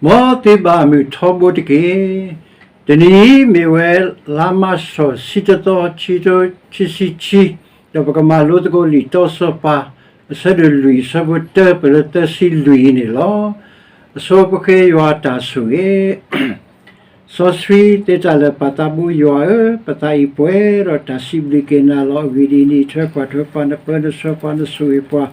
မ်သုဘၣ်မုာ်ထီဘိတက့ၢ်. တနံၤအံၤမ့ၢ်ဝဲလါမးရှး တဆံတသီ ခံကထိခံဆံခံ, ဒီးပကမၤလိသကိးလံာ်တၢစီၤပၤ အဆၢဒိၣ်လွံၢ် အဆၢဖိတၢ ပလၢသၢဆံလွံၢ်အံၤန့ၣ်လီၤ. အဆိပဃ့ယွၤတၢ်ဆိၣ်ဂ့ၤ စီဆှံသ့တၢ်လၢာ် ပၢ်သးဘိယွၤဧၢ, ပသးအံၤပှဲၤဒီးတၢ်စံးဘျုးက့ၤနၤလီၤ. အဂ့ၢ်ဒ်အံၤ, နအံးထွဲကွၢ်ထွဲပှၤ, နပၢနဆှၢပှၤ, နဆိၣ်ဂ့ၤပှၤ,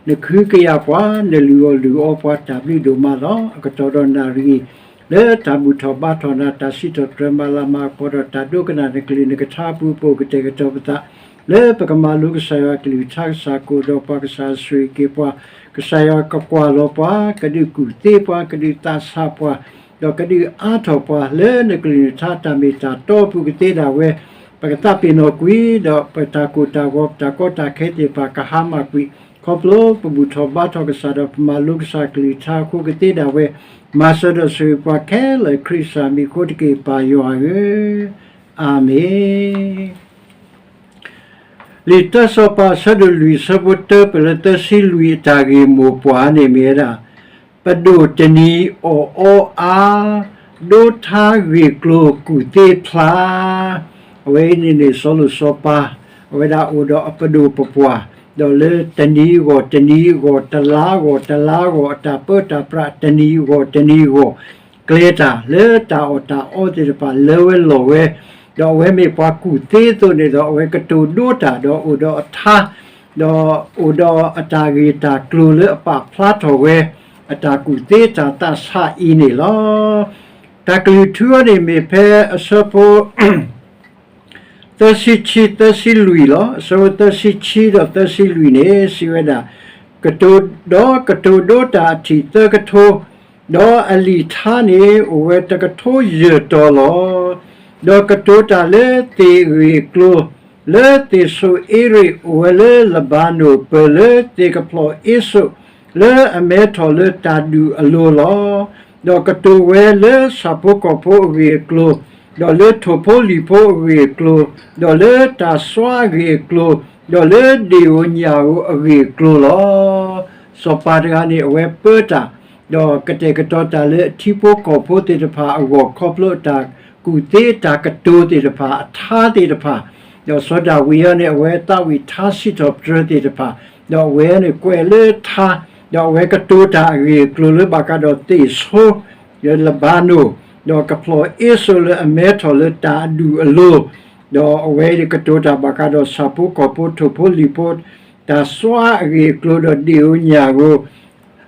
နကဟုကယာ်ပှၤ, နလုၢ်အီၣ်လုၢ်အီပှၤ တၢ်ဘျုးဒိၣ်မးလီၤ. အကတီၢ်ဒီးနၣ်ရံၣ် လၢတၢ်ဘူၣ်ထီၣ်ဘါထီၣ်နၤ, တၢ်စံးထီၣ်ပတြၢၤမၤလၤမၤကပီၤဒီး တၢ်ဒိကနၣ်နကလုၢ်နကထါအပူၤ ပအိၣ်ကတဲာ်ကတီၤပသး လၢပကမၤလိကစၢ်ယွၤအကလုၢ်ကထါ, ကစၢ်ကအိၣ်ဒီးပှၤ, ကစၢ်ဆိၣ်ဂ့ၤက့ၤပှၤ, ကစၢ်ယွၤကကွၢ်လီၤပှၤ, ကဒုးကူၣ်သ့ပှၤ, ကဒုးသးဆးပှၤ, ဒီးကဒုးအါထီၣ်ပှၤ လၢနကလုၢ်နကထါတၢ်မ့ၢ်တၢ်တီအပူၤကသ့ဒၣ်ဝဲ, ပကသးပ့ၤနီၣ်ကွံာ်, ဒီးပတၢ်ကိၢ်တၢ်ဂီၤ ပတၢ်ကီတၢ်ခဲသ့ၣ်တဖၣ် ကဟါမၢ်ကွံာ်, ခီဖျိပဘူၣ်ထီၣ်ဘါထီၣ်ကစၢ်ဒီး ပမၤလိကစၢ်ကလုၢ်ကထါအဃိကသ့ဒၣ်ဝဲ, မၤစၢၤဒီးဆိၣ်ဂ့ၤပှၤခဲလၢာ် ခရံာ်ကစၢ်မံၤအဃိတက့ၢ်, ပၢ်ယွၤဧၢ, အၤမ့ၣ်. လံာ်တၢစီၤပၤ အဆၢဒိၣ်လွံၢ် အဆၢဖိတၢ ပလၢသၢဆံလွံၢ် အတၢ်ဂ့ၢ်မိၢ်ပှၢ်န့ၣ်မ့ၢ်ဝဲဒၣ် ပဒိၣ်တနံၤအီၣ်အီအါ, ဒိထါဂ့ၢ်ကျိၤကူၣ်သ့ဖျါ. အဝဲအံၤန့ၣ်န့ၣ် စီၤလိာ်စီၤပၤ အဝဲဒၣ်အိၣ်ဒီးအပဒိၣ်ပပှၢ်, ဒီးလၢတနံၤအဂီၢ်တနံၤအဂီၢ်, တလါအဂီၢ်တလါအဂီၢ်, အတၢ်ပၢတၢ်ပြးတနံၤအဂီၢ်တနံၤအဂီၢ်, ကျဲၤတၢ်လၢတၢ်အီၣ်တၢ်အီသ့ၣ်တဖၣ် လၢဝဲလီၤဝဲ, ဒီးအဝဲမ့ၢ်ပှၤကူၣ်သ့အသိးန့ၣ်ဒီး အဝဲကတိၤဒိတၢ်, ဒီးအိၣ်ဒီးအထါ, ဒီးအိၣ်ဒီးအတၢ်ဂ့ၢ်တၢ်ကျိၤလၢအပာ်ဖျါထီၣ်ဝဲ အတၢ်ကူၣ်သ့တၢ်သးဆးအံၤန့ၣ်လီၤ. တၢ်ကလုၢ်ထူအီၤန့ၣ်မ့ၢ်ဖဲအဆၢဖိ သၢဆံခံ သၢဆံလွံၢ်လီၤ. အဆၢဖိသၢဆံခံဒီးသၢဆံလွံၢ်န့ၣ် စံးဝဲဒၣ်, ကတိၤ, ဒီးကတိၤဒိတၢ်အထံၣ်သၢကထိ, ဒီးအလံာ်ထါန့ၣ် အိၣ်ဝဲတကထိယဲၢ်တီၤလီၤ. ဒီးကတိၤတၢ်လၢသ့ၣ်အဂ့ၢ်အကျိၤ, လၢသ့ၣ်စိၤအ့ရ့း အိၣ်ဝဲလၢလဘၤနိၣ်ပၢၢ်လၢသ့ၣ်ကဖျီၣ်အ့စိၣ် လၢအမဲထီၣ်လၢတၢ်ဒူၣ်အလိၤလီၤ. ဒီးကတိၤဝဲလၢဆၣ်ဖိကီၢ်ဖိအဂ့ၢ်အကျိၤ, ဒီးလၢထိၣ်ဖိလံၣ်ဖိအဂ့ၢ်အကျိၤ, ဒီးလၢတၢ်စွါအဂ့ၢ်အကျိၤ, ဒီးလၢဒ့ၣ်ဧိၤညၣ်ဧိၤအဂ့ၢ်အကျိၤလီၤ. စီၤပၤတဂၤန့ၣ် အဝဲပၢတၢ်, ဒီးကတဲာ်ကတီၤတၢ်လၢအထံဖိကီၢ်ဖိသ့ၣ်တဖၣ်အဂီၢ် ခီဖျိအတၢ်ကူၣ်သ့တၢ်ကတိၤသ့ၣ်တဖၣ် အထါသ့ၣ်တဖၣ်, ဒီးစီၤဒၤဝံးအံၤန့ၣ် အဝဲသးဝံၣ်ထါစံးထီၣ်ပတြၢၤသ့ၣ်တဖၣ်, ဒီးအဝဲန့ၣ်ကွဲးလၢထါ, ဒီးအဝဲကတိၤတၢ်အဂ့ၢ်အကျိၤလၢဘၣ်ဃးဒီးသ့ၣ်ဆိ လၢလဘၤနိၣ်, ဒီးကဖျီၣ်အ့စိၣ်လၢအမဲထီၣ်လၢတၢ်အဒူၣ်အလိၤ, ဒီးအဝဲကတိၤတၢ်ဘၣ်ဃးဒီးဆၣ်ဖိကီၢ်ဖိ ထိၣ်ဖိလံၣ်ဖိ တၢ်စွါအဂ့ၢ်အကျိၤ ဒီးဒ့ၣ်ဧိၤညၣ်ဧိၤ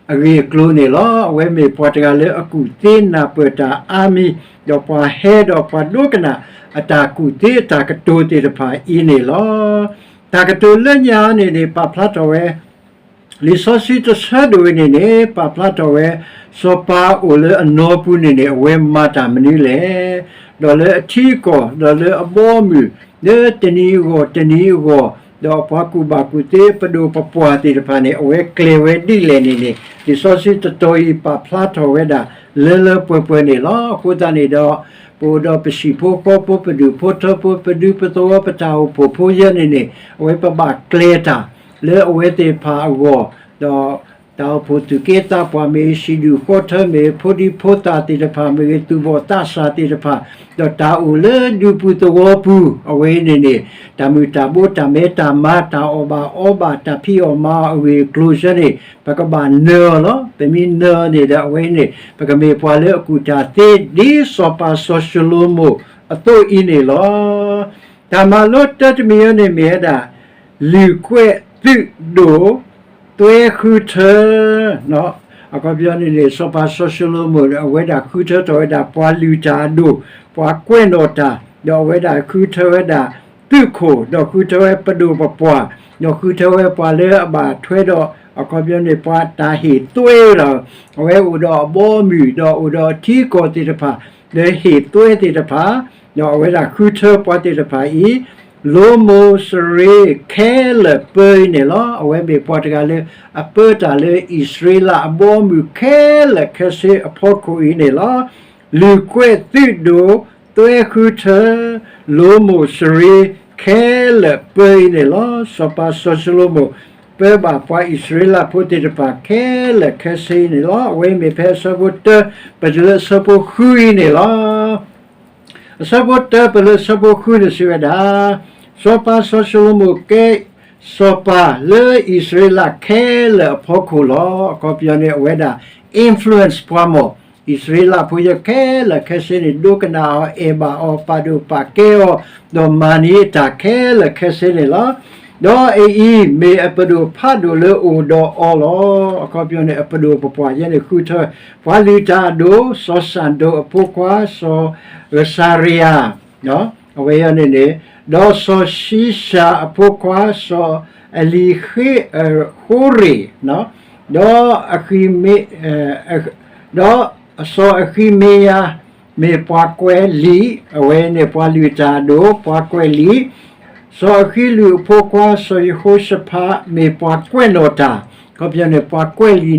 အဂ့ၢ်အကျိၤန့ၣ်လီၤ. အဝဲမ့ၢ်ပှၤတဂၤလၢအကူၣ်သ့နၢ်ပၢၢ်တၢ်အါမံၤ, ဒီးပှၤဟဲဒီးပှၤဒိကနၣ်အတၢ်ကူၣ်သ့အတၢ်ကတိၤသ့ၣ်တဖၣ်အံၤန့ၣ်လီၤ. တၢ်ကတိၤလၢညါန့ၣ်န့ၣ် ပာ်ဖျါထီၣ်ဝဲ လံာ်စီဆှံတဆၢဒိၣ်အံၤန့ၣ်န့ၣ် ပာ်ဖျါထီၣ်ဝဲ စီၤပၤအိၣ်လၢအနီပူၤန့ၣ်န့ၣ် အဝဲမၤတၢ်မနုၤလဲၣ်, ဒီးလၢအထံအကီၢ် ဒီးလၢအဘီအမုၢ် လၢတနံၤအဂီၢ်တနံၤအဂီၢ်, ဒီးပှၤကူၣ်ဘၣ်ကူၣ်သ့ပဒိၣ်ပပှၢ်သ့ၣ်တဖၣ်န့ၣ် အဝဲကျဲၤဝဲဒ်လဲၣ်န့ၣ်န့ၣ် လံာ်စီဆှံတတီၤအံၤပာ်ဖျါထီၣ်ဝဲဒၣ် လၢလၢပှဲၤပှဲၤန့ၣ်လီၤ. အဃိသတးန့ၣ်ဒီး ပအိၣ်ဒီးပဟံၣ်ဖိဃီဖိ ပဒူၣ်ဖိထၢဖိ ပဒူပသဝီ ပတၢ်အိၣ်ဖှိၣ်ဖိယဲန့ၣ်န့ၣ် အဝဲပဘၣ်ကျဲၤတၢ် လၢအဝဲသ့ၣ်တဖၣ်အဂီၢ်, ဒီးတၢ်အိၣ်ဖှိၣ်သူၣ်က့သးပှၢ်မ့ၢ်ဂ့ၤ, ဟံၣ်ဒူၣ်ဃီထၢမ့ၢ်ဂ့ၤ, ဖိဒံဖိသၣ်သ့ၣ်တဖၣ်မ့ၢ်ဂ့ၤ, သူၣ်ဘီၣ်သးစၢ်သ့ၣ်တဖၣ်, ဒီးတၢ်အိၣ်လၢဒူပူၤသဝီပူၤ အဝဲအံၤန့ၣ်န့ၣ် တၢ်မုၢ်တၢ်ဘိတၢ်မဲတၢ်မါ တၢ်အီၣ်ဘၣ်အီဘၣ် တၢ်ဖံးအီၣ်မၤအီၣ်အဂ့ၢ်အကျိၤစ့ၢ်န့ၣ် ပကဘၣ်နၢၤအီၤလီၤ. ပမ့ၢ်နၢၤအီၤန့ၣ်ဒီး အဝဲအံၤန့ၣ် ပကမ့ၢ်ပှၤလၢအကူၣ်တၢ်သ့ ဒ်စီၤပၤစီၤၡလိၤမိၣ်အသိးအံၤန့ၣ်လီၤ. တၢ်မၤလိတၢတမံၤအံၤန့ၣ်မ့ၢ်ဝဲဒၣ် လုၢ်ကွဲးသုးဒိၣ် သွဲဃုထၢ အခီပညီန့ၣ်န့ၣ် စီၤပၤစီၤၡလိၤမိၣ် အဝဲဒၣ်ဃုထၢထီၣ်ဝဲဒၣ် ပှၤလုၢ်တၢ်အဒိၣ်, ပှၤကွဲးနီၣ်တၢ်, ဒီးအဝဲဒၣ်ဃုထၢဝဲဒၣ် သုးခိၣ်, ဒီးဃုထၢဝဲပဒိၣ်ပပှၢ်, ဒီးဃုထၢဝဲပှၤလၢအဘၣ်ထွဲဒီး အခီပညီန့ၣ် ပှၤတၢ်ဟ့ၣ်သွဲလီၤ. အဝဲအိၣ်ဒီးအဘီအမုၢ် ဒီးအိၣ်ဒီးအထံအကီၢ်သ့ၣ်တဖၣ် လၢဟ့ၣ်သွဲသ့ၣ်တဖၣ်, ဒီးအဝဲဒၣ်ဃုထၢပှၤသ့ၣ်တဖၣ်အံၤ လိမိၢ်စရ့ခဲလၢာ်ပၢအံၤန့ၣ်လီၤ. အဝဲမ့ၢ်ပှၤတဂၤလၢအပၢတၢ်လၢအံၣ်စရ့လးအဘီအမုၢ်ခဲလၢာ်ခဲဆ့အဖီခိၣ်အံၤန့ၣ်လီၤ. လုၢ်ကွဲးသုးဒိၣ် သွဲဃုထၢ လိမိၢ်စရ့ခဲလၢာ်ပၢအံၤန့ၣ်လီၤ. စီၤပၤစီၤၡလိၤမိၣ် ပၢဘၣ်ပှၤအံၣ်စရ့လးဖိသ့ၣ်တဖၣ်ခဲလၢာ်ခဲဆ့အံၤန့ၣ်လီၤ. အဝဲအံၤမ့ၢ်ဖဲအဆၢဖိတၢ ပတုၤလၢအဆၢဖိဃုအံၤန့ၣ်လီၤ. အဆၢဖိတၢ ပတုၤလၢအဆၢဖိဃုန့ၣ်စံးဝဲဒၣ်, စီၤပၤစီၤၡလိၤမိၣ်ကဲ စီၤပၤလၢအံၣ်စရ့လးခဲလၢာ်အဖီခိၣ်လီၤ. အခီပညီန့ၣ် အဝဲဒၣ် influence ပှၤမီၢ်, အံၣ်စရ့လးဖိခဲလၢာ်ခဲဆ့န့ၣ် ဒိကနၣ်အီၤ, အဲၣ်ဘၣ်အီၤ, ပာ်ဒိၣ်ပာ်ကဲအီၤ, ဒီးမၤန့ၢ်အတၢ်ခဲလၢာ်ခဲဆ့န့ၣ်လီၤ. ဒီးအအံၤမ့ၢ်အပဒိၣ်ဖးဒိၣ်လၢအိၣ်ဒီးအီၤလီၤ. အခီပညီန့ၣ် အပဒိၣ်ပပှၢ်ယဲန့ၣ် ဃုထၢ ပှၤလုၢ်တၢ်အဒိၣ်, စီၤစၣ်ဒိၣ်အဖိခွါ စီၤဧစၤရယၤ အဝဲအံၤန့ၣ်န့ၣ်, ဒီးစီၤၡံၡၣ်အဖိခွါ စီၤအလံၤဃ့, ဃိရ့ၣ်, ဒီးအဃံမ့, ဒီးစီၤအဃံမ့ယၤ မ့ၢ်ပှၤကွဲးလံာ်, အဝဲန့ၣ်ပှၤလုၢ်တၢ်အဒိၣ် ပှၤကွဲးလံာ်, စီၤအဃံလုၢ်အဖိခွါ စီၤယဟိၤၡဖး မ့ၢ်ပှၤကွဲးနီၣ်တၢ်, အခီပညီန့ၣ် ပှၤကွဲးလံာ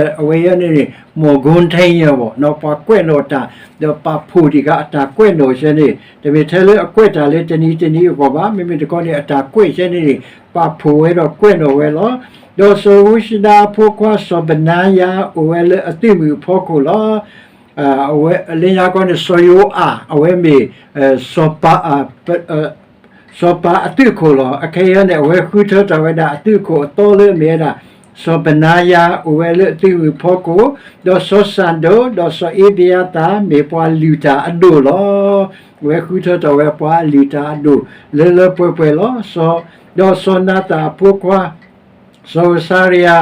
်, အဝဲအံၤန့ၣ်န့ၣ် မီၢ်ကိထ့ယဲၢ်ဘၣ်, ပှၤကွဲးနီၣ်တၢ်, ဒီးပာ်ဖှိၣ်ဒံးဃာ်အတၢ်ကွဲးနီၣ်ယဲန့ၣ် တမ့ၢ်ထဲလၢအကွဲးတၢ်လၢတနံၤတနံၤအဂီၢ်ဘၣ်, မ့မ့ၢ်တခီန့ၣ် အတၢ်ကွဲးယဲန့ၣ်န့ၣ် ပာ်ဖှိၣ်ဝဲဒီးကွဲးနီၣ်ဝဲလီၤ. ဒီးစီၤယဟိၤၡဒၤအဖိခွါ စီၤဘနါယၤ အိၣ်ဝဲလၢအသုးမုၢ်အဖီခိၣ်လီၤ. အဝဲလၢညါခီန့ၣ် စီၤယိၤအၣ် အဝဲမ့ၢ် စီၤပၤအသုးခိၣ်လီၤ. အခဲအံၤန့ၣ် အဝဲဃုထၢထီၣ်ဝဲဒၣ်အသုးခိၣ်အသီလၢအမ့ၢ်ဝဲဒၣ် စီၤဘနါယၤ အိၣ်ဝဲလၢအသုးမုၢ်ဖီခိၣ်, ဒီးစီၤစၣ်ဒိၣ်, ဒီးစီၤအ့ဘယၤသၣ် မ့ၢ်ပှၤလုၢ်တၢ်အဒိၣ်လီၤ. အဝဲဃုထၢထီၣ်ဝဲပှၤလုၢ်တၢ်အဒိၣ်လၢလၢပှဲၤပှဲၤလီၤ. စီၤ, ဒီးစီၤနၤသၣ်အဖိခွါ စီၤဧစၤရယၤ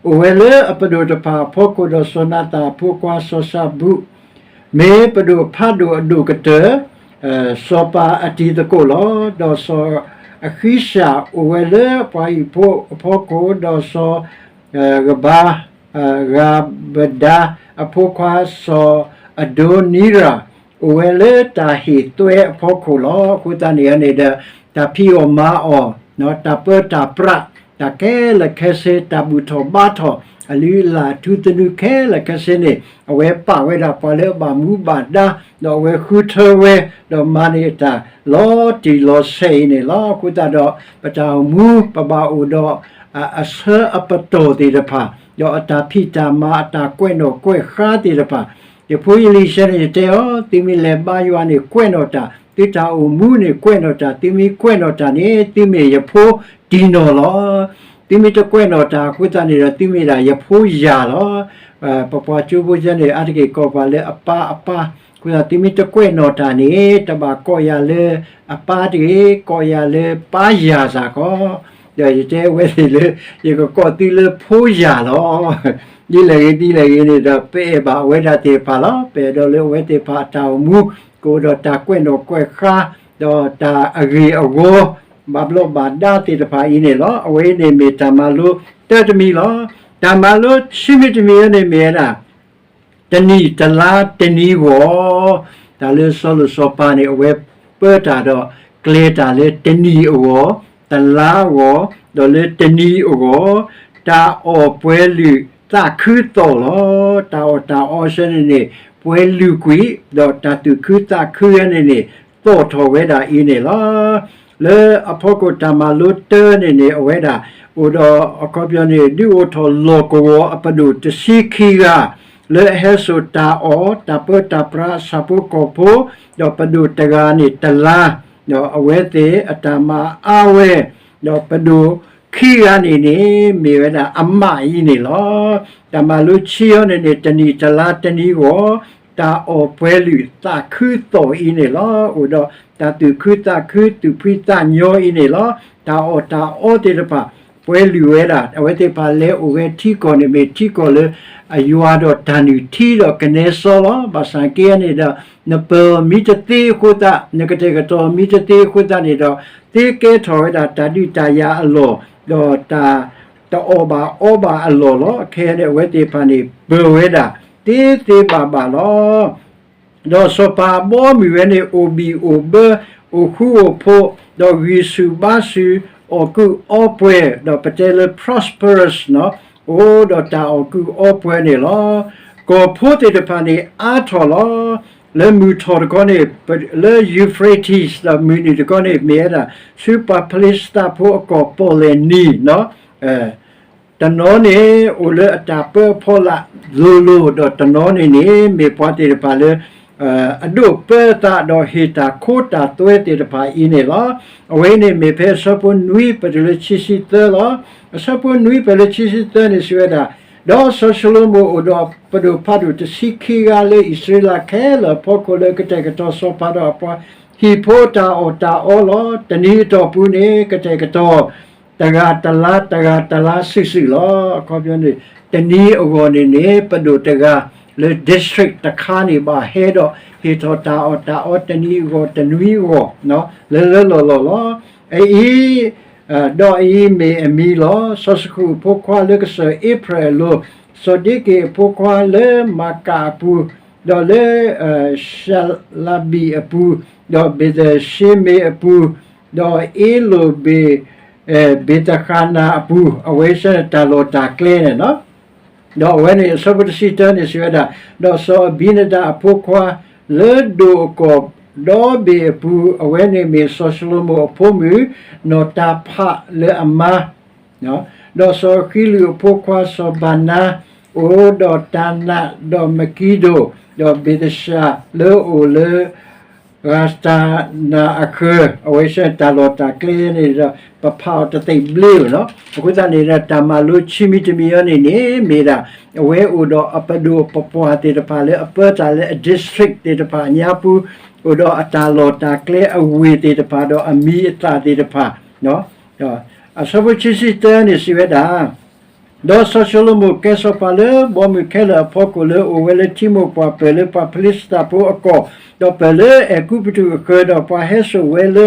အိၣ်ဝဲလၢအပဒိၣ်တဖၣ်အဖီခိၣ်, ဒီးစီၤနၤသၣ်အဖိခွါ စီၤၡၤဘူၣ် မ့ၢ်ပဒိၣ်ဖးဒိၣ်အဒိၣ်ကတၢၢ်, စီၤပၤအတံၤသကိးလီၤ. ဒီးစီၤအဃံၡၣ်အိၣ်ဝဲလၢပှၤဟံၣ်ဖိအဖီခိၣ်, ဒီးစီၤ, ဂဘါ, ဂၤဘဒၤအဖိခွါ စီၤအဒိနံရၣ် အိၣ်ဝဲလၢတၢ်ဟ့ၣ်သွဲအဖီခိၣ်လီၤ. အဃိသတးန့ၣ်န့ၣ်ဒီး တၢ်ဖံးအီၣ်မၤအီၣ်, တၢ်ပၢတၢ်ပြး, တၢ်ခဲလၢာ်ခဲဆ့, တၢ်ဘူၣ်ထီၣ်ဘါထီၣ်, အလုၢ်အလၢ်ထူသနူခဲလၢာ်ခဲဆ့န့ၣ် အဝဲပာ်ဝဲဒၣ်ပှၤလၢအဘၣ်မူဘၣ်ဒါ, ဒီးအဝဲဃုထၢဝဲ, ဒီးမၤန့ၢ်အတၢ်လီၤတံၢ်လီၤဆဲးအံၤန့ၣ်လီၤ. အဃိသတးဒီး ပတၢ်အိၣ်မူ ပဘၣ်အိၣ်ဒီး အဆၢအပတီၢ်သ့ၣ်တဖၣ်, ဒီးအတၢ်ဖံးတၢ်မၤ အတၢ်ကွဲးနီၣ်ကွဲးဃါသ့ၣ်တဖၣ်, ယဖိယလံၤဆဲန့ၣ် ယတဲအီၤ, သုမ့ၢ်လဲၤဘါယွၤန့ၣ် ကွဲးနီၣ်တၢ်, သုတၢ်အိၣ်မူန့ၣ် ကွဲးနီၣ်တၢ်, သုမ့ၢ်ကွဲးနီၣ်တၢ်န့ၣ် သုမ့ၢ်ယဖိတံၢ်နီၢ်လီၤ. သုမ့ၢ်တကွဲးနီၣ်တၢ်အဃိသတးန့ၣ်ဒီး သုမ့ၢ်ဒၣ်ယဖိယာ်လီၤ. ပပှၤကၠိဖိယဲန့ၣ် အါတက့ၢ်ကိးပှၤလၢအပၢ်အပၢ်, အဃိသတး သုမ့ၢ်တကွဲးနီၣ်တၢ်န့ၣ် တဘၣ်ကိးယၤလၢအပၢ်တဂ့ၤ, ကိးယၤလၢပၢ်ယာ်စ့ၢ်ကီး. ဒီးယတဲဝဲသ့ၣ်လၢ ယကကိးသုလၢဖိယာ်လီၤ. ဒ်လဲၣ်ဂ့ၤဒ်လဲၣ်ဂ့ၤန့ၣ်ဒီး ပအဲၣ်ဘၣ်အဝဲဒၣ်သ့ၣ်တဖၣ်လီၤ. ပအဲၣ်ဒိးလၢအဝဲသ့ၣ်တဖၣ်အတၢ်အိၣ်မူ ကအိၣ်ဒီးတၢ်ကွဲးနီၣ်ကွဲးဃါ, ဒီးတၢ်အဂ့ၤအဂီၢ် ဘၣ်ဘျီးဘၣ်ဒါသ့ၣ်တဖၣ်အံၤန့ၣ်လီၤ. အဝဲအံၤန့ၣ်မ့ၢ်တၢ်မၤလိတၢတမံၤလီၤ. တၢ်မၤလိခံမံၤတမံၤအံၤန့ၣ်မ့ၢ်ဝဲဒၣ် တနံၣ်တလါတနံၤအဂီၢ်, တၢ်လၢစီၤလိၤစီၤပၤန့ၣ် အဝဲပၢတၢ်ဒီးကျဲၤတၢ်လၢတနံၣ်အဂီၢ်, တလါအဂီၢ်, ဒီးလၢတနံၤအဂီၢ်, တၢ်အီၣ်ပှဲၤလုာ်သးခုသီၣ်လီၤ. တၢ်အီၣ်တၢ်အီဆၢန့ၣ်န့ၣ် ပှဲၤလုာ်ကွံာ်, ဒီးတၢ်သူၣ်ခုသးခုဝဲန့ၣ်န့ၣ် သီၣ်ထီၣ်ဝဲဒၣ်အံၤန့ၣ်လီၤ. လၢအဖီခိၣ်တၢ်မၤလိတၢန့ၣ်န့ၣ် အဝဲဒၣ် အိၣ်ဒီးအခီပညီန့ၣ် ဒုးအိၣ်ထီၣ်လီၢ်ကဝီၤအပဒိၣ်တဆံခံဂၤ လၢအဟဲစိာ်တၢ်အီၣ်တၢ်ပၢတၢ်ပြးအဆၣ်ဖိကီၢ်ဖိ, ဒီးပဒိၣ်တဂၤန့ၣ်တလါ, ဒီးအဝဲသ့ၣ်အတၢ်မၤအါဝဲ, ဒီးပဒိၣ်ခံဂၤန့ၣ်န့ၣ် မ့ၢ်ဝဲဒၣ်အမးအံၤန့ၣ်လီၤ. တၢ်မၤလိခံအံၤန့ၣ်န့ၣ် တနံၣ်တလါတနံၤအဂီၢ် တၢ်အီၣ်ပှဲၤလုာ်သးခုသီၣ်အံၤန့ၣ်လီၤ. အိၣ်ဒီးတၢ်သူၣ်ခုသးခု သူၣ်ဖှံသးညီအံၤန့ၣ်လီၤ. တၢ်အီၣ်တၢ်အီသ့ၣ်တဖၣ် ပှဲၤလုာ်ဝဲဒၣ် အဝဲသ့ၣ်တဖၣ်လဲၤအိၣ်ဝဲထံကီၢ်န့ၣ် မ့ၢ်ထံကီၢ်လၢအယွၤဒီးတၢ်နုၢ်ထံဒီးကနဲစီလီၤ. ဘၣ်ဆၣ်က့န့ၣ်ဒီး နပၢၤမံတသ့အဃိသတး နကတဲာ်ကတီၤမံတသ့အဃိသတးန့ၣ်ဒီး သ့ကဲထီၣ်ဝဲဒၣ်တၢ်ဒုးတၢ်ယၤအလီၢ် ဒီးတၢ်တအီၣ်ဘၣ်အီဘၣ်အလီၢ်လီၤ. အခဲအံၤန့ၣ် အဝဲသ့ၣ်တဖၣ်န့ၣ် ပၢၤဝဲဒၣ်သ့သ့ဘၣ်ဘၣ်လီၤ. ဒီးစီၤပၤအဘီအမုၢ်ဝဲန့ၣ် အိၣ်ဘံၣ်အိၣ်ဘၢ အိၣ်ဃူအိၣ်ဖိး ဒီးဂံၢ်ဆူၣ်ဘါဆူၣ် အီၣ်ကုးအီပှဲၤ ဒီးပတဲလၢ prosperous န့ၣ် အိၣ်ဒီးတၢ်အီၣ်ကုးအီပှဲၤန့ၣ်လီၤ. ကီၢ်ဖိသ့ၣ်တဖၣ်န့ၣ် အါထီၣ်လီၤ. လၢမုၢ်ထီၣ်တခီန့ၣ် လၢ Euphrates ဒီးမုၢ်နုာ်တခီန့ၣ် မ့ၢ်ဝဲဒၣ် ဆူပှၤဖလ့ၡသးဖိအကီၢ်ပီၣ်လဲၣ်နံၤန့ၣ် တနီၤန့ၣ်အိၣ်လၢအတၢ်ပၢအဖီလာ်လိၤလိၤ, ဒီးတနီၤန့ၣ်န့ၣ် မ့ၢ်ပှၤသ့ၣ်တဖၣ်လၢ အဒိးပၢအသးဒီးဟ့ၣ်တၢ်ခိတၢ်သွဲသ့ၣ်တဖၣ်အံၤန့ၣ်လီၤ. အဝဲအံၤန့ၣ်မ့ၢ်ဖဲအဆၢဖိနွံပတုၤလၢခံဆံသၢလီၤ. အဆၢဖိနွံပတုၤလၢခံဆံသၢန့ၣ်စံးဝဲဒၣ်, ဒီးစီၤၡလိၤမိၣ်အိၣ်ဒီးပဒိၣ်ဖးဒိၣ်တဆံခံဂၤလၢအံၣ်စရ့လးခဲလၢာ်အဖီခိၣ်လၢကတဲာ်ကတီၤစီၤပၤဒီးအပှၤဟံၣ်ဖိအတၢ်အီၣ်တၢ်အီလီၤ. တနံၤအတီၢ်ပူၤန့ၣ် ကတဲာ်ကတီၤ တဂၤတလါ တဂၤတလါစုာ်စုာ်လီၤ. အခီပညီန့ၣ် တနံၤအဂီၢ်န့ၣ်န့ၣ် ပဒိၣ်တဂၤလၢ district တခါန့ၣ် ဘၣ်ဟဲဒီးဟ့ၣ်ထီၣ်တၢ်အီၣ်တၢ်အီတနံၤအဂီၢ်တနွံအဂီၢ် လၢလၢလီၢ်လီၢ်လီၤ. အအံၤ ဒီးအအံၤမ့ၢ်အမံၤလီၤ. စီၤစရူးအဖိခွါလၢကစၢၢ်အ့ဖြ့ၣ်အလိၤ, စီၤဒ့က့ၤအဖိခွါလၢမၤကၤအပူၤ, ဒီးလၢ ၡလဘံၣ်အပူၤ, ဒီးဘ့းသၡ့မ့ၤအပူၤ, ဒီးအ့လိးဘ့း ဘ့းသဃနၤအပူၤ, အဝဲဆၢန့ၣ်တၢ်လီၢ်တၢ်ကျဲန့ၣ်လီၤ. ဒီးအဝဲန့ၣ်အဆၢဖိတဆံတၢန့ၣ်စံးဝဲဒၣ်, ဒီးစီၤအဘံနဒၤအဖိခွါ လၢဒိၣ်အကီၢ်ဒီဘ့ၣ်အပူၤ, အဝဲန့ၣ်မ့ၢ်စီၤၡလိၤမိၣ်အဖိမုၣ်, နီၢ်တၤဖးလၢအမါ ဒီးစီၤဃံလုၢ်အဖိခွါစီၤဘနၤ အိၣ်ဒီးတၤနး, ဒီးမကံဒိၣ်, ဒီးဘ့းသၡၤလၢအအိၣ်လၢ ဂၤစတၤနၤအဃၢၤ, အဝဲဆၢတၢ်လီၢ်တၢ်ကျဲန့ၣ်ဒီး ပဖးအီၤတသ့ဘျ့ဧိၤလီၤ. အဃိသတးန့ၣ်ဒီး တၢ်မၤလိခံမံၤတမံၤအံၤန့ၣ်န့ၣ် မ့ၢ်ဒၣ် အဝဲအိၣ်ဒီးအပဒိၣ်ပပှၢ်သ့ၣ်တဖၣ်လၢအပၢတၢ်လၢအ district သ့ၣ်တဖၣ်အညါပူၤ, အိၣ်ဒီးအတၢ်လီၢ်တၢ်ကျဲအဝ့ၢ်သ့ၣ်တဖၣ်ဒီးအမံၤအသၣ်သ့ၣ်တဖၣ် အဆၢဖိခံဆံတၢန့ၣ်စံးဝဲဒၣ်, ဒီးစီၤၡလိၤမိၣ်ကဲစီၤပၤလၢဘီမုၢ်ခဲလၢာ်အဖီခိၣ်လၢအိၣ်ဝဲလၢထံမိၢ်ပှၢ်ပၢၢ်လၢပှၤဖလံးစတံဖိအကီၢ်, ဒီးပၢၢ်လၢအဲၤကူပတူးအဃၢၤ, ဒီးပှၤဟဲစိာ်ဝဲလၢ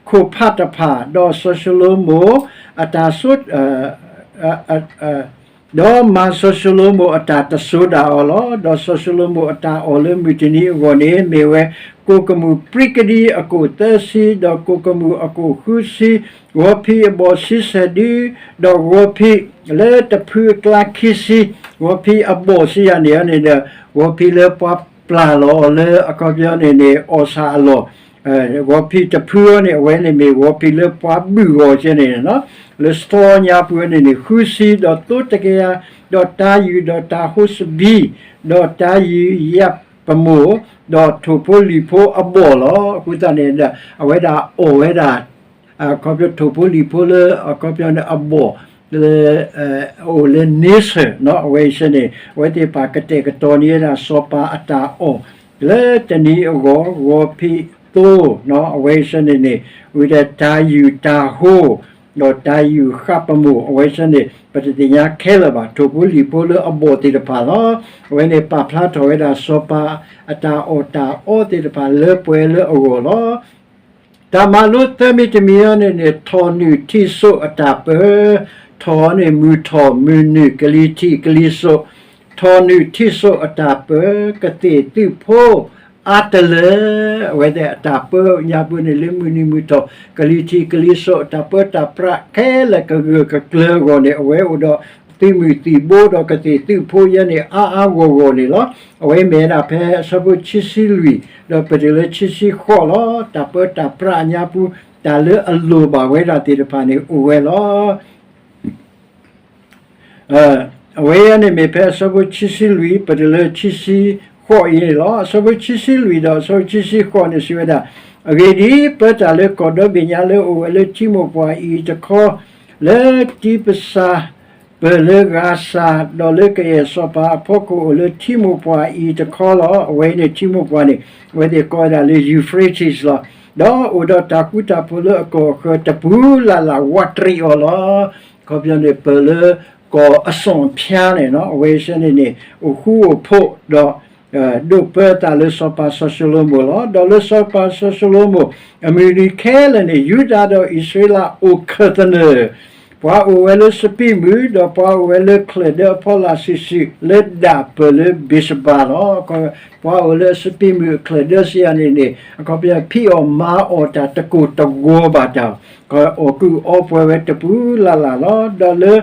ခိၣ်ဖးတဖၣ်, ဒီးစီၤၡလိၤမိၣ်အတၢ်စိ ဒီးမၤစီၤၡလိၤမိၣ်အတၢ်တစိၤဒၣ်အီၤလီၤ. ဒီးစီၤၡလိၤမိၣ်အတၢ်အီၣ်လၢမုၢ်တနံၤအဂီၢ်န့ၣ် မ့ၢ်ဝဲကိၣ်ကမူၣ်ပြံကဒံအကိၣ်သၢဆံ, ဒီးကိၣ်ကမူၣ်အကိၣ်ဃုဆံ, ဂီၤဖံးအဘီၣ်ဆံဆဲးဒု, ဒီးဂီၤဖံးလၢတဖုအကျါခံဆံ, ဂီၤဖံးအဘီၣ်ဆံယၤန့ၣ်န့ၣ်ဒီး ဂီၤဖံးလၢပှၤပျၢ်လီၤအီၤလၢအခီပညီန့ၣ်န့ၣ် အီၣ်ဆၣ်အလီၢ် ဂီၤဖံးတဖုအံၤန့ၣ် အဝဲန့ၣ်မ့ၢ်ဂီၤဖံးလၢပှၤဘုၣ်ဂီၤကဲန့ၣ်လီၤ. လၢစထီညါပူၤန့ၣ်န့ၣ် ဃုဆံ, ဒီးသိတကယၤ, ဒီးတၤယုၢ်, ဒီးတၤဟိစဘံ, ဒီးတၤယုၢ်ယၣ်ပမိၢ်, ဒီးထိၣ်ဖိလံၣ်ဖိအဘီၣ်လီၤ. အဃိသတးန့ၣ်ဒီး အဝဲဒၣ်အီၣ်ဝဲဒၣ် အခီပညီထိၣ်ဖိလံၣ်ဖိလၢအခီပညီန့ၣ်အဘီၣ် လၢ အိၣ်လၢန့ဆၢၣ် အဝဲအံၤန့ၣ် အဝဲသ့ၣ်တဖၣ်ကတဲာ်ကတီၤန့ၢ်ဝဲဒၣ်စီၤပၤအတၢ်အီၣ် လၢတနံၤအဂီၢ် ဂီၤဖံးသိ အဝဲအံၤန့ၣ်န့ၣ် ဝံၤဒီးတၤယုၢ်တၤဟိ ဒီးတၤယုၢ်ဃၣ်ပမိၢ် အဝဲအံၤန့ၣ် ပတသ့ၣ်ညါခဲလၢာ်ဘၣ် ထိၣ်ဖိလံၣ်ဖိလၢအဘီၣ်သ့ၣ်တဖၣ်လီၤ. အဝဲန့ၣ်ပာ်ဖျါထီၣ်ဝဲဒၣ်စီၤပၤအတၢ်အီၣ်တၢ်အီသ့ၣ်တဖၣ်လၢပှဲၤလၢအဂီၢ်လီၤ. တၢ်မၤလိသၢမံၤတမံၤအံၤန့ၣ်န့ၣ် ထီၣ်နုာ်ထံၣ်စိအတၢ်ပၢ, ထီၣ်န့ၣ်မုၢ်ထီၣ်မုၢ်နုာ်ကလံၤထံးကလံၤစိး, ထီၣ်နုာ်ထံၣ်စိအတၢ်ပၢ, ကသ့ၣ်သုးဖိအါတလၢာ်, အဝဲသ့ၣ်အတၢ်ပၢညါပူၤန့ၣ် လၢမုၢ်နုာ်မုၢ်ထီၣ် ကလံၤထံးကလံၤစိး အတၢ်ပၢတၢ်ပြးခဲလၢာ်ကဂၢၢ်ကကျၢၤအဂီၢ်န့ၣ် အဝဲအိၣ်ဒီးသုးမုၢ်သံၣ်ဘိဒီးကသ့ၣ်သုးဖိယဲန့ၣ် အါအါဂီၢ်ဂီၢ်န့ၣ်လီၤ. အဝဲမ့ၢ်ဝဲဒၣ်ဖဲအဆၢဖိခံဆံလွံၢ် ဒီးပတုၤလၢခံဆံဃိးလီၤ. တၢ်ပၢတၢ်ပြးအညါပူၤ တၢ်လၢအလိၣ်ဘၣ်ဝဲဒၣ်သ့ၣ်တဖၣ်န့ၣ်အိၣ်ဝဲလီၤ. အဝဲအံၤန့ၣ်မ့ၢ်ဖဲအဆၢဖိခံဆံလွံၢ် ပတုၤလၢခံဆံဃိးအံၤန့ၣ်လီၤ. အဆၢဖိခံဆံလွံၢ်ဒီးအဆၢဖိခံဆံဃိးန့ၣ်စံးဝဲဒၣ်, အဂ့ၢ်ဒ်အံၤ, ပၢတၢ်လၢကီၢ်ဒီဘ့ၣ်ညါလၢအိၣ်ဝဲလၢထံမိၢ်ပှၢ်အံၤတခီ, လၢတံပစၤ ပၢၢ်လၢဂၤစၤ, ဒီးလၢကယဲၢ်စီၤပၤအဖီခိၣ်အိၣ်လၢထံမိၢ်ပှၢ်အံၤတခီလီၤ. အဝဲအံၤန့ၣ်ထံမိၢ်ပှၢ်န့ၣ် အဝဲသ့ၣ်ကိးဝဲဒၣ်လၢ Euphrates လီၤ. ဒီးအိၣ်ဒီးတၢ်ဃူတၢ်ဖိးလၢအကီၢ်အဃၢၤတပူၤလၢ်လၢ်ဝးတရံးအီၤလီၤ. အခီပညီန့ၣ် ပၢၢ်လၢကီၢ်အစီၣ်ဖၠါန့ၣ် အဝဲအံၤန့ၣ်န့ၣ် အိၣ်ဃူအိၣ်ဖိးဒီး ဒိးပၢသးလၢစီၤပၤစီၤၡလိၤမိၣ်လီၤ. ဒီးလၢစီၤပၤစီၤၡလိၤမိၣ် အမုၢ်နံၤခဲလၢာ်န့ၣ် ယူဒၤဒီးအံၣ်စရ့လးအိၣ်ခၢၣ်သနၢၣ်, ပှၤအိၣ်ဝဲလၢစပံးမုၢ် ဒီးပှၤအိၣ်ဝဲလၢချၢၣ်ဒၢအဖီလာ်စုာ်စုာ် လၢဒၣ်ပၢၢ်လၢဘ့းစဘၤလီၤ. ပှၤအိၣ်လၢအစပံးမုၢ်အချၢၣ်ဒၢစံးယၤန့ၣ်န့ၣ် အခီပညီ ဖံးအီၣ်မၤအီၣ်တၢ်တကိၢ်တဂီၤဘၣ်တၢ်, အီၣ်ကုၢ်အီပှဲၤဝဲတပူၤလၢ်လၢ်လီၤ. ဒီးလၢ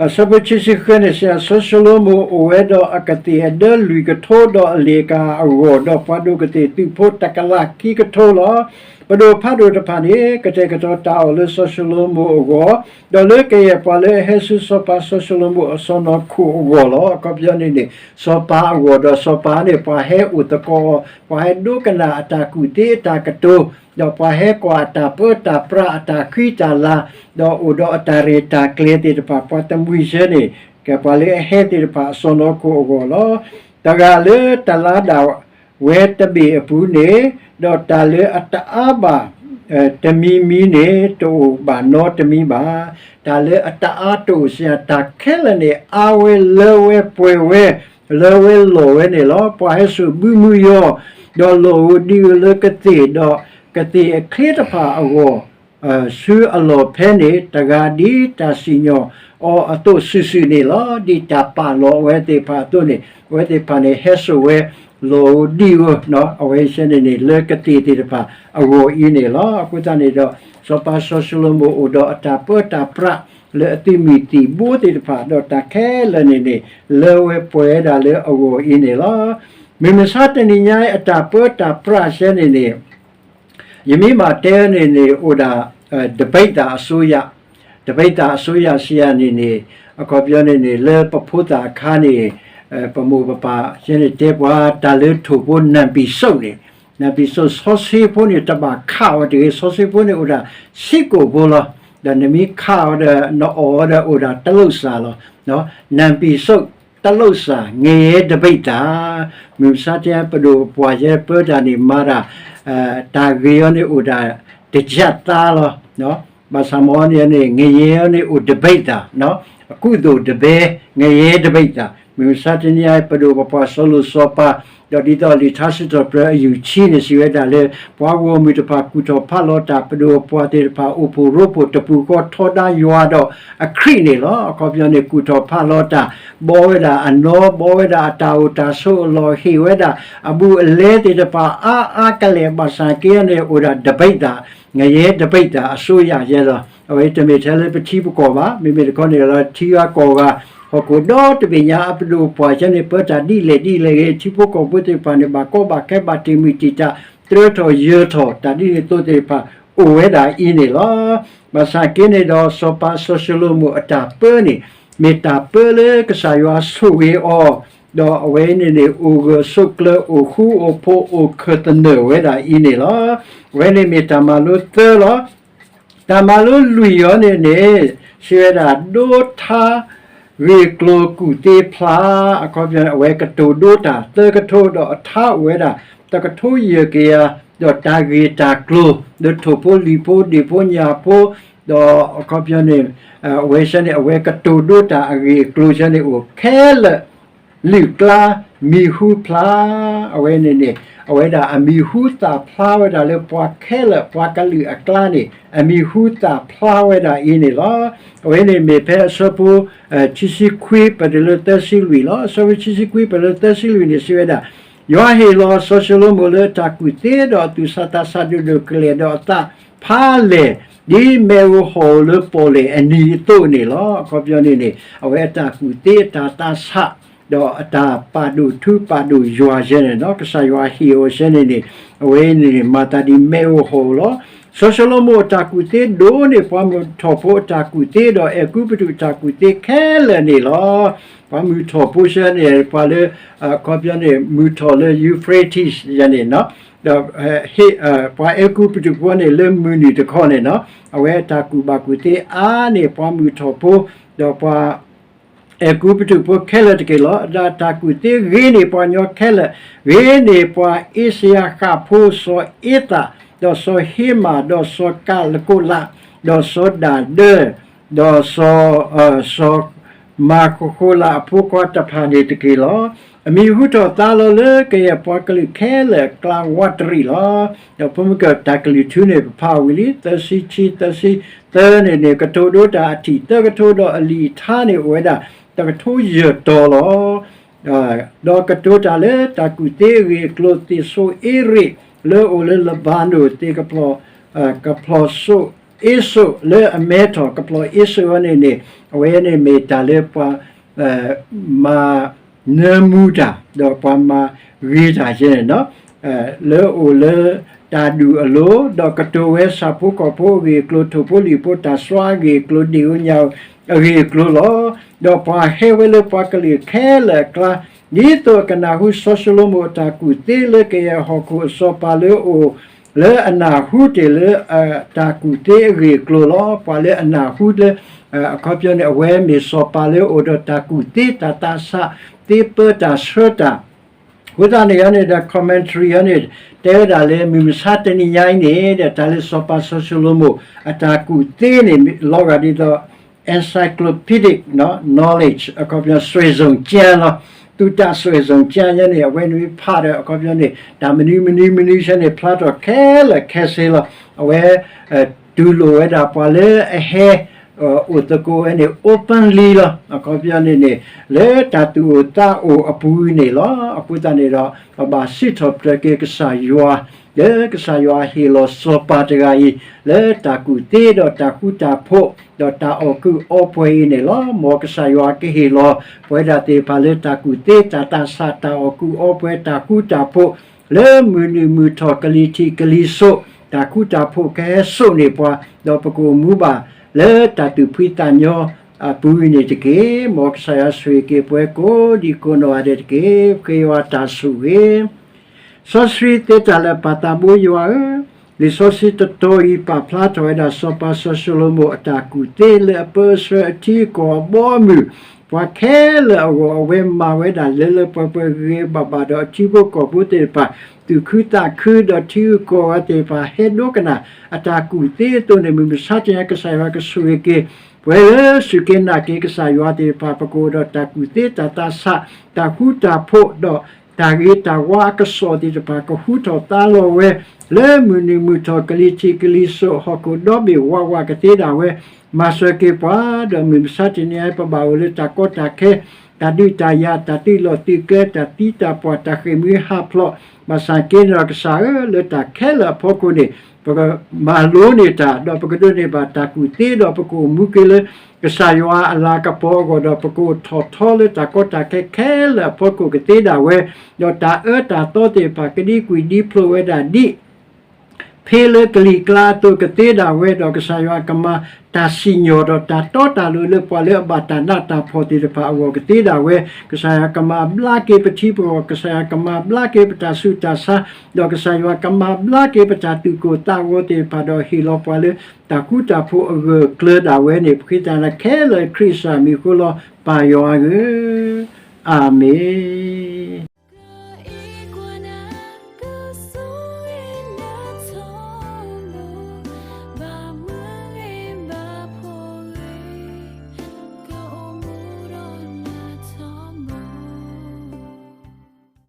အဆၢဖိခံဆံဃုန့ၣ်စံး, စီၤၡလိၤမိၣ်အိၣ်ဝဲဒီးအကသ့ၣ်အဒၢလွံၢ်ကထိ ဒီးအလ့ၣ်အကၤအဂီၢ်, ဒီးပှၤဒိၣ်ကသ့ၣ်သုးဖိတကလးခံကထိလီၤ. ပဒိၣ်ဖးဒိၣ်တဖၣ်န့ၣ် ကတဲာ်ကတီၤတၢ်အီၣ်လၢစီၤၡလိၤမိၣ်အဂီၢ်, ဒီးလၢကယဲၢ်ပှၤလၢအဟဲဆူစီၤပၤစီၤၡလိၤမိၣ်အစီၢ်နီၤခိၣ်အဂီၢ်လီၤ. အခီပညီန့ၣ်န့ၣ် စီၤပၤအဂီၢ်ဒီးစီၤပၤန့ၣ် ပှၤဟဲအိၣ်သကိးအီၤ, ပှၤဟဲဒိကနၣ်အတၢ်ကူၣ်သ့အတၢ်ကတိၤ, ဒီးပှၤဟဲကွၢ်အတၢ်ပၢတၢ်ပြးအတၢ်ဃံတၢ်လၤ, ဒီးအိၣ်ဒီးအတၢ်ရဲၣ်တၢ်ကျဲၤသ့ၣ်တဖၣ် ပှၤတမှံၤဆၢန့ၣ် ကဲပှၤလၢအဟဲသ့ၣ်တဖၣ်အစီၢ်နီၤခိၣ်အဂီၢ်လီၤ. တဂၤလၢတလါဒၣ်ဝဲတဘ့ၣ်အပူၤန့ၣ်, ဒီးတၢ်လၢအတအါဘၣ် တမံၤမံၤန့ၣ် တအိၣ်ဘၣ်နီတမံၤဘၣ်. တၢ်လၢအတအါတအိၣ်စ့ၢ် တၢ်ခဲလၢာ်န့ၣ် အါဝဲလၢဝဲပှဲၤဝဲ, လၢဝဲလီၢ်ဝဲန့ၣ်လီၤ. ပှၤဟဲစိာ်ဘုမုယီၤ, ဒီးလီၢ်ဧိၤဒံဧိၤလၢကသ့ၣ်, ဒီးကသ့ၣ်အချ့တဖၣ်အဂီၢ် ဆူအလီၢ်ဖဲန့ၣ် တဂၤဒ်တၢ်စံၣ်ညီၣ်အီၤအသိးစုာ်စုာ်န့ၣ်လီၤ. ဒ်တၢ်ပာ်လီၤအဝဲသ့ၣ်တဖၣ်အသိးန့ၣ် အဝဲသ့ၣ်တဖၣ်န့ၣ် ဟဲစိာ်ဝဲလီၢ်ဧိၤဒံဧိၤ, အဝဲဆဲန့ၣ်န့ၣ် လၢကသ့ၣ်သ့ၣ်တဖၣ်အဂီၢ်အံၤန့ၣ်လီၤ. အဃိသတးန့ၣ်ဒီး စီၤပၤစီၤၡလိၤမိၣ်အိၣ်ဒီးအတၢ်ပၢတၢ်ပြး လၢအသုးမုၢ်သံၣ်ဘိသ့ၣ်တဖၣ် ဒီးတၢ်ခဲလၢာ်န့ၣ်န့ၣ် လၢဝဲပှဲၤဝဲဒၣ်လၢအဂီၢ်အံၤန့ၣ်လီၤ. မုၢ်မဆါတနံၤညါအံၤ အတၢ်ပၢတၢ်ပြးဆဲန့ၣ်န့ၣ် ယမ့ၢ်ဘၣ်တဲန့ၣ်န့ၣ် အိၣ်ဒၣ် တဘ့းသးအစိုးရ, တဘ့းသးအစိုးရစံးယၤန့ၣ်န့ၣ် အခီပညီန့ၣ်န့ၣ် လၢပဖိသၣ်အခါန့ၣ် ပမိၢ်ပပၢ်ဆဲန့ၣ်တဲပှၤ တၢ်လၢထိၣ်ဖိနၢ်ပံာ်စိၣ်န့ၣ်, နၢ်ပံာ်စိၣ်စီဆှံဖိန့ၣ် တဘၣ်ခးအီၤတဂ့ၤ, စီဆှံဖိန့ၣ်အိၣ်ဒၣ်ဆံကိာ်ဖိလီၤ. ဒီးနမ့ၢ်ခးအီၤဒီး နအီၣ်အီၤဒီးအိၣ်ဒၣ်တလိၣ်စၢ်လီၤ. နၢ်ပံာ်စိၣ်တလိၣ်စၢ် ငရဲတဘ့းသး, မုၢ်မဆါတနံၤပဒိၣ်ပပှၢ်ယဲပၢတၢ်န့ၣ်မၤတၢ် တၢ်ဂ့ၤအီၤန့ၣ်အိၣ်ဒၣ်တကၢ်သါလီၤ. ဘၣ်ဆၣ်မ့ၢ်န့ၣ်န့ၣ် ငရဲအီၤန့ၣ်အိၣ်တဘ့းသး, အကူသိၣ်တဘဲ ငရဲတဘ့းသး, မုၢ်မဆါတနံၤအံၤ ပဒိၣ်ပပှၢ်စီၤလိၣ်စီၤပၤ, ဒီးဒ်သိးလံာ်ထါစံးထီၣ်ပတြၢၤအယုၢ်ဆံန့ၣ် စံးဝဲဒၣ်လၢ ပှၤဂီၢ်မုၢ်တဖၣ်ကူၣ်ထီၣ်ဖးလီၤတၢ် ပဒိၣ်ပပှၢ်သ့ၣ်တဖၣ် အိၣ်ဖှိၣ်ရိဖှိၣ်တပူၤဃီထီဒါယွၤဒီးအခရံာ်န့ၣ်လီၤ. အခီပညီန့ၣ် ကူၣ်ထီၣ်ဖးလီၤတၢ် ဘီဝဲဒၣ်အနီ ဘီဝဲဒၣ်အတၢ်အိၣ်တၢ်ဆိးအလီၢ် ဟ့ၣ်ဝဲဒၣ်အဘူးအလဲသ့ၣ်တဖၣ်အါအါကလဲာ် ဘၣ်ဆၣ်က့န့ၣ် အိၣ်ဒၣ်တဘ့းသး ငရဲတဘ့းသးအစိုးရယဲလီၤ. အဝဲတမ့ၢ်ထဲလၢပထံပကီၢ်ဘၣ်, မ့မ့ၢ်တခီန့ၣ်လၢထံဂၤကီၢ်ဂၤ ဟီၣ်ခိၣ်ဒီတဘ့ၣ်ညါအပဒိၣ်ပပှၢ်ဆဲန့ၣ် ပၢတၢ်ဒ်လဲၣ်ဒ်လဲၣ်ဂ့ၤ ထံဖိကီၢ်ဖိသ့ၣ်တဖၣ်န့ၣ် ဘၣ်ကီဘၣ်ခဲဘၣ်တ့ၢ်မုၢ်တ့ၢ်တာ် တြၢထီၣ်ယၢၤထီၣ် တၢ်ဒ်န့ၣ်အသိးသ့ၣ်တဖၣ် အိၣ်ဝဲဒၣ်အံၤန့ၣ်လီၤ. ဘၣ်ဆၣ်က့န့ၣ်ဒီး စီၤပၤစီၤၡလိၤမိၣ်အတၢ်ပၢန့ၣ် မ့ၢ်တၢ်ပၢလၢကစၢ်ယွၤဆိၣ်ဂ့ၤအီၤ, ဒီးအဝဲန့ၣ်န့ၣ် အိၣ်ဂၢၢ်ဆိးကျၢၤ အိၣ်ဃူအိၣ်ဖိး အိၣ်ခၢၣ်သနၢၣ်ဝဲဒၣ်အံၤန့ၣ်လီၤ. အဝဲန့ၣ်မ့ၢ်တၢ်မၤလိသၢလီၤ. တၢ်မၤလိလွံၢ်အံၤန့ၣ်န့ၣ် စံးဝဲဒၣ် ဒိထါဂ့ၢ်ကျိၤကူၣ်သ့ဖျါ, အခီပညီန့ၣ် အဝဲကတိၤဒိတၢ်သၢကထိ ဒီးအထါအိၣ်ဝဲဒၣ် တကထိယဲၢ်ကယၤ, ဒီးတၢ်ဂ့ၢ်တၢ်ကျိၤ လၢထိၣ်ဖိလံၤဖိဒ့ၣ်ဖိညၣ်ဖိ, ဒီးအခီပညီန့ၣ် အဝဲဆဲန့ၣ် အဝဲကတိၤဒိတၢ်အဂ့ၢ်အကျိၤဆဲန့ၣ်အိၣ်ခဲလၢာ် လုၢ်ကျါ မံၤဟူဖျါ, အဝဲန့ၣ်န့ၣ် အဝဲဒၣ်အမံၤဟူသၣ်ဖျါဝဲဒၣ်လၢပှၤခဲလၢာ် ပှၤကလုာ်အကျါန့ၣ် အမံၤဟူသၣ်ဖျါဝဲဒၣ်အံၤန့ၣ်လီၤ. အဝဲန့ၣ်မ့ၢ်ဖဲအဆၢဖိ ခံဆံခွံ ပတုၤလၢသၢဆံလွံၢ်လီၤ. အဆၢဖိခံဆံခွံ ပတုၤလၢသၢဆံလွံၢ်န့ၣ် စံးဝဲဒၣ်, ယွၤဟ့ၣ်လီၤစီၤၡလိၤမိၣ်လၢတၢ်ကူၣ်သ့ ဒီးအသူၣ်ဆးသးဆးဒိၣ်ဒိၣ်ကလဲာ် ဒီးအသးဖးလဲၢ် ဒ်မ့ၣ်အူဟီၣ်ဧိၤလၢပီၣ်လဲၣ်အနံၤအသိးန့ၣ်လီၤ. အခီပညီန့ၣ်န့ၣ် အဝဲအတၢ်ကူၣ်သ့ အတၢ်သးဆး ဒီးအတၢ်ပာ်ဒိၣ်ထူပာ်ဒိၣ်ယွၤဆဲန့ၣ်လီၤ. ကစၢ်ယွၤဟ့ၣ်အီၤဆဲန့ၣ်န့ၣ် အဝဲန့ၣ်န့ၣ် မၤသးဒ်မ့ၣ်အူဟီၣ်ဧိၤလီၤ. စီၤၡလိၤမိၣ်အတၢ်ကူၣ်သ့ဒိၣ်န့ၢ်ပှၤမုၢ်ထီၣ်ဖိအတၢ်ကူၣ်သ့ ဒီးအဲၤကူပတူးအတၢ်ကူၣ်သ့ခဲလၢာ်န့ၣ်လီၤ. ပှၤမုၢ်ထီၣ်ဖိဆဲန့ၣ် ပှၤလၢ အခီပညီန့ၣ် မုၢ်ထီၣ်လၢ Euphrates ယၤန့ၣ် ဒီး ပှၤအဲၤကူပတူးဖိန့ၣ် လၢမုၢ်နုာ်တခီန့ၣ်လီၤ. အဝဲအတၢ်ကူၣ်ဘၣ်ကူၣ်သ့အါန့ၢ်ပှၤမုၢ်ထီၣ်ဖိ ဒီးပှၤ အဲၤကူပတူးဖိခဲလၢာ်တက့ၢ်လီၤ. ဒီးတၢ်ကူၣ်သ့ဂ့ၤန့ၢ်ပှၤကညီခဲလၢာ်, ဂ့ၤန့ၢ်ပှၤအ့စယၤဃၣ်ဖိ စီၤအ့သး, ဒီးစီၤဟ့မၣ်, ဒီးစီၤကၤလကိးလး, ဒီးစီၤဒၤဒၢ, ဒီးစီၤ စီၤမၤဃိဃိလးအဖိခွါတဖၣ်န့ၣ်တက့ၢ်လီၤ. အမံၤဟူထီၣ်သါလီၤလၢကယဲၢ်ပှၤကလုာ်ခဲလၢာ်အကျါဝးတရံးလီၤ. ဒီးဖိမုၣ်ကၢၢ်တၢ်ကလုၢ်ထူန့ၣ် ပဖးဝံၤလံ သၢဆံခံ သၢဆံသၢန့ၣ်န့ၣ် ကတိၤဒိတၢ်အထံၣ်သၢကထိ ဒီးအလံာ်အထါန့ၣ်အိၣ်ဝဲဒၣ် တကထိယဲၢ်တီၤလီၤ. ဒီးကတိၤတၢ်လၢတၢ်ကူၣ်သ့အဂ့ၢ်အကျိၤ သ့ၣ်စိအ့ရ့း လၢအအိၣ်လၢလဘၤနိၣ် သ့ၣ်ကဖျီၣ် ကဖျီၣ်စိအ့စိး လၢအမဲထီၣ် ကဖျီၣ်အ့စိးအံၤန့ၣ်န့ၣ် အဝဲန့ၣ်မ့ၢ်တၢ်လၢပှၤ မၤနၢမူတၢ် ဒီးပှၤမၤဂ့ၤတၢ်ယဲန့ၣ်လီၤ. လၢအအိၣ်လၢတၢ်ဒူၣ်အလိၤ, ဒီးကတိၤဝဲဆၣ်ဖိကီၢ်ဖိအဂ့ၢ်အကျိၤ, ထိၣ်ဖိလံၣ်ဖိတၢ်စွါအဂ့ၢ်အကျိၤ, ဒ့ၣ်ဧိၤညၣ်ဧိၤအဂ့ၢ်အကျိၤလီၤ. ဒီးပှၤဟဲဝဲလၢပှၤကလုာ်ခဲလၢာ်အကျါ, ဒ်သိးအကနၢ်ဟူစီၤၡလိၤမိၣ်အတၢ်ကူၣ်သ့လၢကယဲၢ်ဟီၣ်ခိၣ်အစီၤပၤလၢအအိၣ် လၢအနၢ်ဟူတ့ၢ်လၢတၢ်ကူၣ်သ့အဂ့ၢ်အကျိၤလီၤ. ပှၤလၢအနၢ်ဟူလၢ အခီပညီန့ၣ် အဝဲမ့ၢ်စီၤပၤလၢအအိၣ်ဒီးတၢ်ကူၣ်သ့တၢ်သးဆးသ့ပၢတၢ်ဆှၢတၢ် အဃိသတးန့ၣ်န့ၣ်ဒီး commentary အံၤန့ၣ် တဲဝဲဒၣ်လၢမုၢ်မဆါတနံၤညါအံၤန့ၣ်ဒီး တၢ်လၢစီၤပၤစီၤၡလိၤမိၣ် အတၢ်ကူၣ်သ့န့ၣ် လီၤဂာ်ဒ်သိး encyclopedic knowledge အခီပညီ စွဲစုံကျမ်း လီၤ. သုတၢ်စွဲစုံကျမ်း ညါန့ၣ် အဝဲန့ၣ်ဖးဒီး အခီပညီန့ၣ် တၢ်မနုၤမနုၤမနုၤဆဲန့ၣ် ဖျါထီၣ်ခဲလၢာ်ခဲဆ့လီၤ. အဝဲ တူၢ်လိာ်ဝဲဒၣ်ပှၤလၢအဟဲ အိၣ်သကိးဝဲန့ၣ် openly လီၤ. အခီပညီန့ၣ်န့ၣ် လၢတၢ်သူၣ်အိၣ်သးအိၣ်အပူၤန့ၣ်လီၤ. အဃိသတးန့ၣ်ဒီး ပဘၣ်စံးထီၣ်ပတြၢၤက့ၤကစၢ်ယွၤ လၢကစၢ်ယွၤဟ့ၣ်လီၤစီၤပၤတဂၤအံၤ လၢတၢ်ကူၣ်သ့ဒီးတၢ်ဃူတၢ်ဖိး ဒီးတၢ်အီၣ်ကုးအီပှဲၤအံၤန့ၣ်လီၤ. မ်ကစၢ်ယွၤကဟ့ၣ်လီၤပဝဲဒၣ်သ့ၣ်တဖၣ်လၢတၢ်ကူၣ်သ့တၢ်သးဆး တၢ်အီၣ်ကုးအီပှဲၤ တၢ်ဃူတၢ်ဖိး လၢမုၢ်နုာ်မုၢ်ထီၣ်ကလံၤထံးကလံၤစိး တၢ်ဃူတၢ်ဖိးကဟဲစိာ်န့ၢ်ပှၤ ဒီးပကအိၣ်မူဘၣ်လၢတၢ်သူၣ်ဖှံသးညီအပူၤအံၤန့ၣ်တက့ၢ်. မ်ကစၢ်ယွၤဆိၣ်ဂ့ၤက့ၤပဝဲကိးဒံကိးနီၢ်ဂၤဒဲးတက့ၢ်. ပဃ့ယွၤတၢ်ဆိၣ်ဂ့ၤ စီဆှံသ့တၢ်လၢာ်ပၢ်သးဘိယွၤဧၢ, လံာ်စီဆှံတတီၤအံၤ ပာ်ဖျါထီၣ်ဝဲဒၣ် စီၤပၤစီၤၡလိၤမိၣ်အတၢ်ကူၣ်သ့လၢအပၢဆှၢအထံအကီၢ်အဘီအမုၢ်, ပှၤခဲလၢာ်အဂီၢ် အဝဲမၤဝဲဒၣ်လၢလၢပှဲၤပှဲၤဂ့ၤဂ့ၤဘၣ်ဘၣ် ဒီးအထံဖိကီၢ်ဖိသ့ၣ်တဖၣ် သူၣ်ခုသးခု ဒီးထံဂုၤကီၢ်ဂၤသ့ၣ်တဖၣ် ဟဲဒိကနၣ်အတၢ်ကူၣ်သ့အသိးန့ၣ် မုၢ်မဆါတနံၤ ကစၢ်ယွၤကဆိၣ်ဂ့ၤက့ၤ ပဝဲလၢစူၢ်က့ၤနာ်က့ၤကစၢ်ယွၤသ့ၣ်တဖၣ် ပကအိၣ်ဒီးတၢ်ကူၣ်သ့တၢ်သးဆး တၢ်ဃူတၢ်ဖိး ဒီးတၢ်ဂ့ၤတၢ်ဝါအကစီၣ်သ့ၣ်တဖၣ် ကဟူထီၣ်သါလီၤဝဲ လၢမုၢ်နုာ်မုၢ်ထီၣ်ကလံၤထံးကလံၤစိး ဟီၣ်ခိၣ်ဒီဘ့ၣ်ဝးဝးကသ့ဒၣ်ဝဲ မၤစၢၤက့ၤပှၤ ဒီးမုၢ်မဆါတနံၤအံၤ ပဘၣ်အိၣ်လၢတၢ်ကီတၢ်ခဲ တၢ်ဒုးတၢ်ယၤ တၢ်သုးလီၢ်သုးကျဲ တၢ်သံတၢ်ပှၢ် တၢ်ဃ့ၢ်မှံဟးဖျိး ဘၣ်ဆၣ်က့န့ၣ်ဒီးကစၢ်ဧၢ လၢတၢ်ခဲလၢာ်အဖီခိၣ်န့ၣ် ပကမၤလိန့ၢ်တၢ် ဒီးပကဒိးန့ၢ်ဘၣ်တၢ်ကူၣ်သ့ ဒီးပကအိၣ်မူက့ၤလၢ ကစၢ်ယွၤအလၤကပီၤအဂီၢ် ဒီးပကအိၣ်ထီၣ်ထီလၢတၢ်ကီတၢ်ခဲခဲလၢာ်အဖီခိၣ်ကသ့ဒၣ်ဝဲ ဒီးတၢ်အၢတၢ်သီသ့ၣ်တဖၣ် ကဒံကွံာ်ဒံဖျိးဝဲဒၣ်ဒ် ဖ့လၢကလံၤကျါအသိးကသ့ဒၣ်ဝဲ ဒီးကစၢ်ယွၤကမၤတၢ်စံၣ်ညီၣ် ဒီးတၢ်တီတၢ်လိၤလၢပှၤလၢအဘၣ်တၢ်နးတၢ်ဖှီၣ်သ့ၣ်တဖၣ်အဂီၢ်ကသ့ဒၣ်ဝဲ ကစၢ်ယွၤကမၤဘျါက့ၤပထံပကီၢ် ကစၢ်ယွၤကမၤဘျါက့ၤပတၢ်ဆူးတၢ်ဆါ ဒီးကစၢ်ယွၤကမၤဘျါက့ၤပတၢ်သူၣ်ကိၢ်သးဂီၤသ့ၣ်တဖၣ် ဒီးဟ့ၣ်လီၤပှၤလၢတၢ်ဃူတၢ်ဖိးအဂၢၢ်အကျၢၤဒၣ်ဝဲန့ၣ် ပဃ့တၢ်လၢခဲလၢာ်ခရံာ်စၢ်မံၤအဃိလီၤ ပၢ်ယွၤဧၢ, အၤမ့ၣ်.